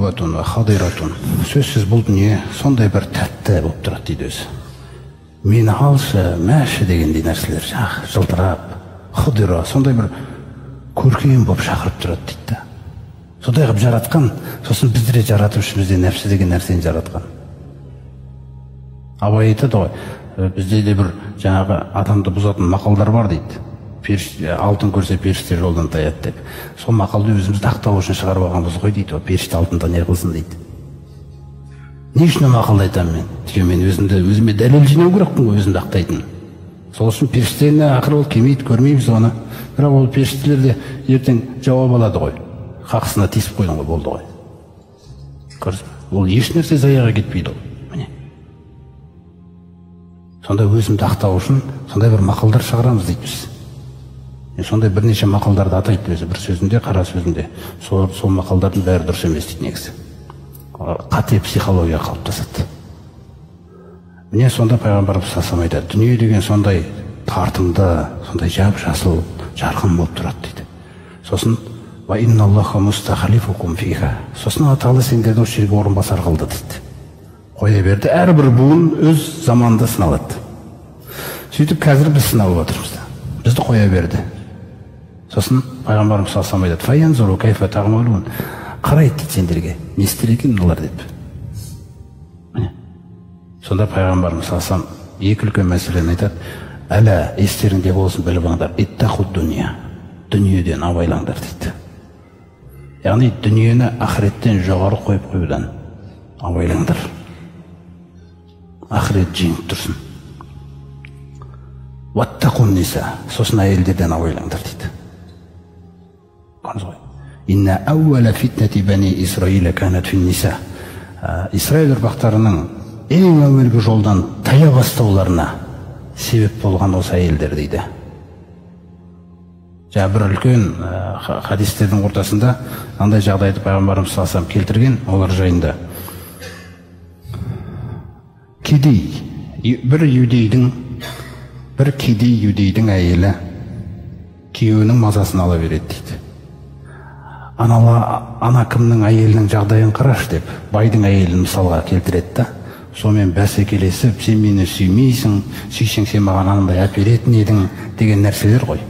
хулватун ва хадиратун. Сөзсіз бұл дүние сондай бір тәтті болып тұрады дейді өзі. Мені алшы, мәші дегендей нәрселер жылтырап, хадира, сондай бір көркем болып шақырып тұрады дейді да. Сондай қылып жаратқан, сосын бізді де жаратып ішімізде нәпсі деген нәрсені жаратқан. Абай айтады ғой, бізде де бір жаңағы адамды бұзатын мақалдар бар дейді. Алтын көрсе періште жолдан таяды деп. Сол мақалды өзімізді ақтау үшін шығарып алғанбыз ғой дейді. Періште алтында не қылсын дейді. Не үшін мақалды айтамын мен? Өйткені мен өзіме дәлел жинау керекпін ғой, өзімді ақтайтын. Сол үшін періштені ақыры ол келмейді, көрмейміз оны. Бірақ ол періштелер де ертең жауап алады ғой. Қақысына тиісіп қойдың ғой, болды ғой. Көрдіңіз бе? Ол еш нәрсе заяға кетпейді ол. Міне. Сонда өзімді ақтау үшін сондай бір мақалдар шығарамыз дейді біз. Сондай бірнеше мақалдарды атайды өзі бір сөзінде, қара сөзінде. Сол мақалдардың бәрі дұрыс емес дейді негізі. Қате психология қалыптасады. Міне сонда пайғамбарымыз саллаллаху алейхи вассалам айтады, дүние деген сондай тартымды, сондай жап-жасыл, жарқын болып тұрады дейді. Сосын ва инналлаха мустахлифукум фиха. Сосын Алла тағала сендерді осы жерге орынбасар қылды дейді. Қоя берді, әрбір буын өз заманында сыналады. Сөйтіп қазір біз сыналып отырмыз. Бізді қоя берді. Сосын пайғамбарымыз саллаллаху алейхи вассалам айтады, фаянзуру кайфа тағмалун. Қарайды дейді сендерге, не істер екен мыналар деп. Міне. Сонда пайғамбарымыз саллаллаху алейхи вассалам екі үлкен мәселені айтады. Әлә, естеріңде болсын, біліп алыңдар, иттақуд дүния. Дүниеден абайлаңдар дейді. Яғни дүниені ақыреттен жоғары қойып қоюдан абайлаңдар. Ақырет жеңіп тұрсын. Уаттақун ниса. Сосын әйелдерден абайлаңдар дейді. Көрдіңіз ғой. Инна әуәла фитнати бани Исраила канат фин ниса. Исраил ұрпақтарының ең әуелгі жолдан тая бастауларына себеп болған осы әйелдер дейді. Жаңа бір үлкен хадистердің ортасында андай жағдайды пайғамбарымыз саллаллаху алейхи вассалам келтірген олар жайында. Кедей, бір иудейдің, бір кедей иудейдің әйелі күйеуінің мазасын ала береді дейді. Ана кімнің әйелінің жағдайын қарашы деп байдың әйелін мысалға келтіреді да. Сонымен бәсекелесіп, сен мені сүймейсің, сүйсең сен маған анандай әперетін едің деген нәрселер ғой.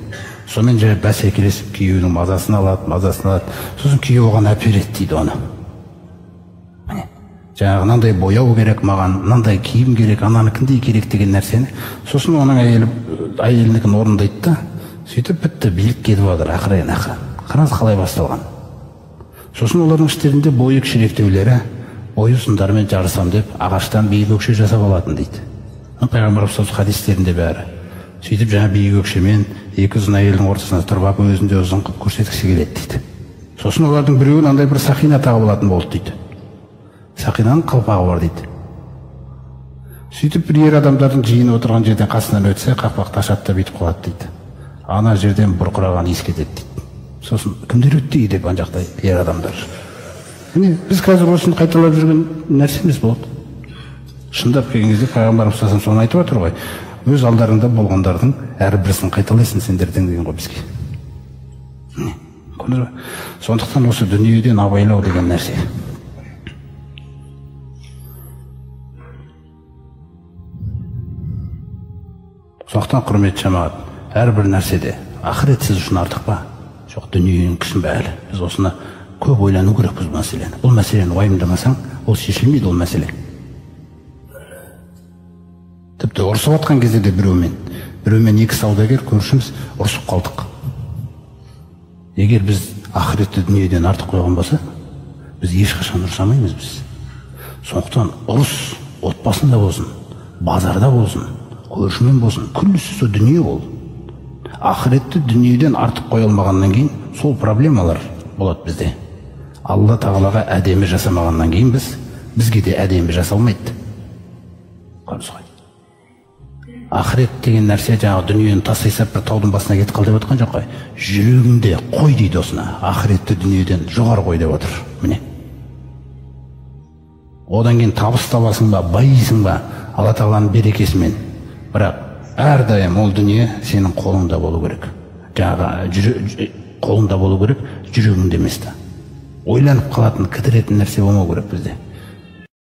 Сонымен жай бәсекелесіп күйеуінің мазасын алады, мазасын алады. Сосын күйеуі оған әпереді дейді оны. Міне, жаңағы мынандай бояу керек маған, мынандай киім керек, ананікіндей керек деген нәрсені. Сосын оның әйелінікін орындайды да, сөйтіп бітті, билік кетіп жатыр ақырын ақырын. Қараңыз қалай басталған. Сосын олардың іштерінде бойы кішіректеулері бойы ұзындармен жарысам деп ағаштан биік өкше жасап алатын дейді. Пайғамбарымыз саллаллаху хадистерінде бәрі. Сөйтіп жаңа биік өкшемен екі ұзын әйелдің ортасына тұрып алып өзін де ұзын қылып көрсеткісі келеді дейді. Сосын олардың біреуін андай бір сақина тағып алатын болды дейді. Сақинаның қалпағы бар дейді. Сөйтіп бір ер адамдардың жиыны отырған жерден қасынан өтсе, қақпақты ашады да бүйтіп қалады дейді. Ана жерден бұрқыраған иіс кетеді дейді. Сосын кімдер өтті деп ана жақта ер адамдар. Міне, біз қазір осыны қайталап жүрген нәрсеміз болды. Шындап келген кезде пайғамбарымыз саллаллаху алейхи вассалам соны айтып отыр ғой. Өз алдарыңда болғандардың әрбірісін қайталайсың сендерден деген ғой бізге. Міне, көрдіңіз бе? Сондықтан осы дүниеден абайлау деген нәрсе. Сондықтан құрметті жамағат, әрбір нәрседе ақырет сіз үшін артық па? Жоқ, дүниенің күшін бе әлі? Біз осыны көп ойлану керекпіз бұл мәселені. Бұл мәселені уайымдамасаң, ол шешілмейді ол мәселе. Тіпті ұрысып атқан кезде де біреумен екі саудагер көршіміз ұрысып қалдық. Егер біз ақыретті дүниеден артық қойған болса, біз ешқашан ұрсамаймыз біз. Сондықтан ұрыс отбасында болсын, базарда болсын, көршімен болсын, күллісі сол дүние ол. Ақыретті дүниеден артық қоя алмағаннан кейін сол проблемалар болады бізде. Алла тағалаға әдемі жасамағаннан кейін бізге де әдемі жасалмайды. Көрдіңіз ғой. Ақырет деген нәрсе жаңағы дүниені тастай сап бір таудың басына кетіп қал деп отқан жоқ қой. Жүрегіңде қой дейді осыны. Ақыретті дүниеден жоғары қой деп отыр. Міне. Одан кейін табыс табасың ба, байисың ба, Алла тағаланың берекесімен. Бірақ әрдайым ол дүние сенің қолыңда болу керек. Жаңағы қолыңда болу керек, жүрегіңде емес та. Ойланып қалатын, кідіретін нәрсе болмау керек бізде.